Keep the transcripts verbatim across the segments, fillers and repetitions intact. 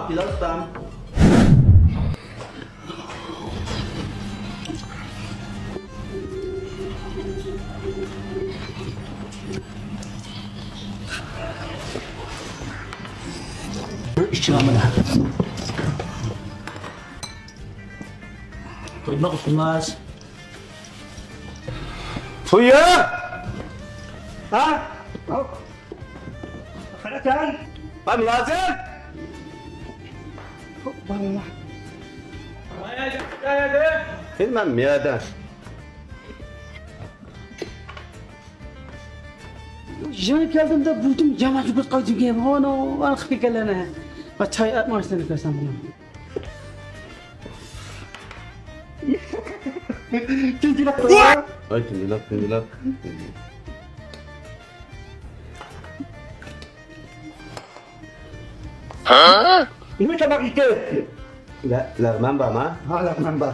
پىلال ئۇستام. بىر ئىچىڭ مانا. قويماق ئۇستاز. تويا! ھا؟ قاراكەن. ھا، مۇلازىم! بالىلار. بىلمەم، مۇيەردە. يېڭى كەلدىم دەپ بۇرۇتۇم يامان يۇقۇپ قايتىپ كېلىپ، ئانىۋار قىلىپ كەلگەنلەرنى. ۋە چاي ئەپ ماشىنىنى كۆرسەم بۇنى. تىنجىلاپ تۇر. ۋاي، تىنجىلاپ، تىنجىلاپ. نېمە تاماق يېدىڭ؟ لە-، لەغمەن بارما؟ ھا، لەغمەن بار.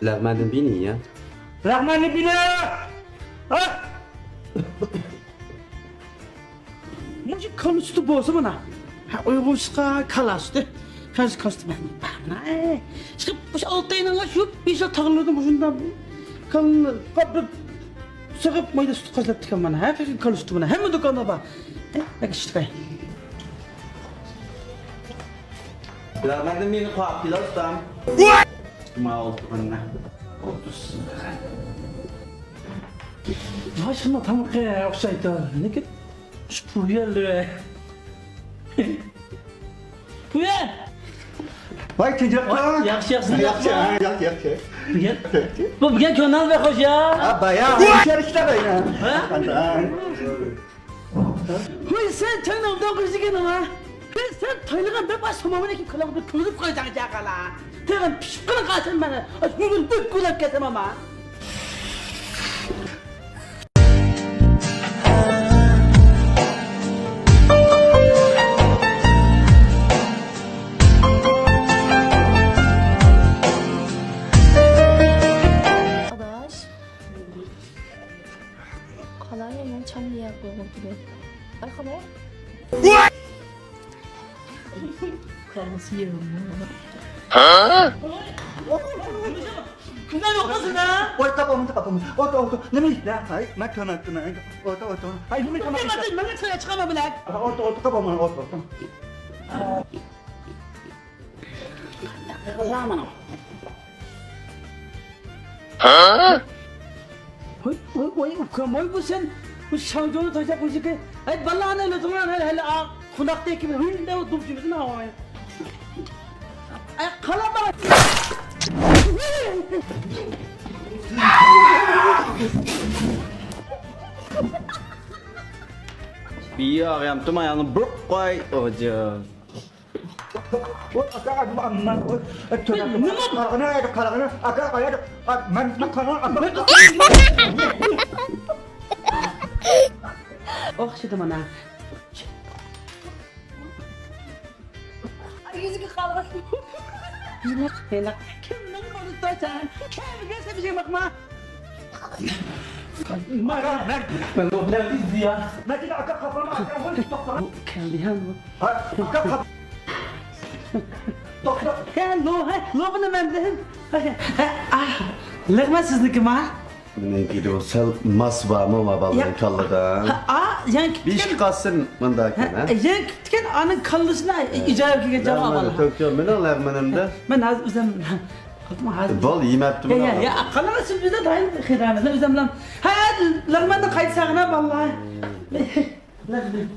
لەغمەندىن بىنى يە. لەغمەننى بىنى! ھا! مۇشۇ كالا سۈتى بولسا مانا. ھە، ئۇيغۇرچىسىغا كالا سۈتى. كالا سۈتى، كالا سۈتى مەن بارمىنا. ئەي، چىقىپ مۇشۇ ئالتە ئاينىڭغا شۇ بېشى تاغلىرىدا مۇشۇنداق كالىنى قاپىپ سېغىپ مايدا سۈت قازلاپتىكەن مانا. ھە، پەقەت كالا سۈتى مانا. ھەممە دۇكاندا بار. ئەي، بەك ئىشتىپاي. بىلەرمەندىن مېنى قويۇپ كېلە ئۇستام. ما ئولتۇرغىنىنى. ۋاي، شۇنداق تامىقى ئوخشايدۇ. لېكىن شۇ بۇ يەرلىرى. بۇ يەر! ۋاي، تىنچلىق. ۋاي، ياخشى، ياخشى، ياخشى، ياخشى. بۇ يەر، بۇ، بۇ يەر كۆڭۈل بەك خوش يا. ھا، بايا، بۇ يەر ئىشلەپ ئەينە. ھە؟ ھوي، سەن چاينى ئوبدان قويسىكەن ئەمما. ھەي، سەن تايلىغان بىر باش سوماۋىنى كىم كىلىغا بىر كۆرۈپ قويساڭ چاقالا. تېغىن پىشىپ قېلىڭ قالسىن مانا. ئاش مۇنى بىر كۈلەپ كەتسەم ئەمما. ئاداش. قالاي، مەن چامنى يەپ قويغۇم كېلىدۇ. ئاي، قالاي. كاللىسى يېرىم. ھە؟ كۈندە يوقمۇ سىزدە؟ ئوي، تاپالمىدى، تاپالمىدى. ئوتۇر، ئوتۇر. نېمە ئىش؟ ھاي، مەن كۆرمەپتىمەن. ئوتۇر، ئوتۇر. ھاي، نېمە تاماق ئىش؟ مەن چاي چىقارماي بىلەك. ئوتۇر، ئوتۇر، تاپالمىدىم، ئوتۇر، ئوتۇر. ھە؟ ۋاي، ۋاي، ۋاي، ئۇكام، ۋاي، بۇ سەن، بۇ شاڭجۇنى تاشلاپ قويسىكى. ھەي، بالىلار، ئانا، ئۆزۈڭلار، ھەي، ھەي، ئا، قوناقتەك كىمىدە، ھۈي، دەپ دوپ جىمىسىنا، ھاي. ئاي، قالا، بالا. بىياغ يامتىما ياڭ بۇرۇپ قوي، ئوجا. ۋاي، ئاكا، ئاكا، مەن، مەن، ۋاي، ئاي، تۆۋەن، نېمە؟ قارىغىنا، ئاكا، قارىغىنا، ئاكا، قايادا؟ ئا، مەن، مەن قارىغىنا، ئاكا. ئوخشىدى مانا. يۈزىگە قالغان. ھېلىق، ھېلىق. كىمنىڭ بولۇپ تۇرسەن؟ كەلگەن سەبىيىڭ باقما. مانا، مەن، مەن بۇ بىلەن ئىزدىيا. مەدىنە ئاكا، قاپلىما، ئاكا، ۋاي، توختا. بۇ كەلدى ھە بۇ. ھە، ئاكا، قاپ-، توختا. ھە، لو، ھە، لو بۇنى مەندىن. ھە، ھە، ئا، لەغمەن سىزنىڭكىما؟ مېنىڭكى دېگۈ سەل ماس بارمۇ ما بالىنىڭ ياق. كاللىدا؟ ھە، ئا، يەنە بىر ئىشقا قالسۇن مۇنداق ھە، ھە؟ يەنە كېتىپ كەتكەن ئانا كاللىسىنى ئىجارىگە كىرگەن جاۋاب ئالا. مېنىڭ لەغمىنىمدە. مەن ھازىر ئۆزۈم، ھازىر. بول، يېمەپتىمەن. يا، يا، يا، قالاڭ، سىز بىزدە دائىم خېرىدارمىز. ئۆزۈم بىلەن. ھە، لەغمەندە قايتساغىنا بالىلار. لەغمەن.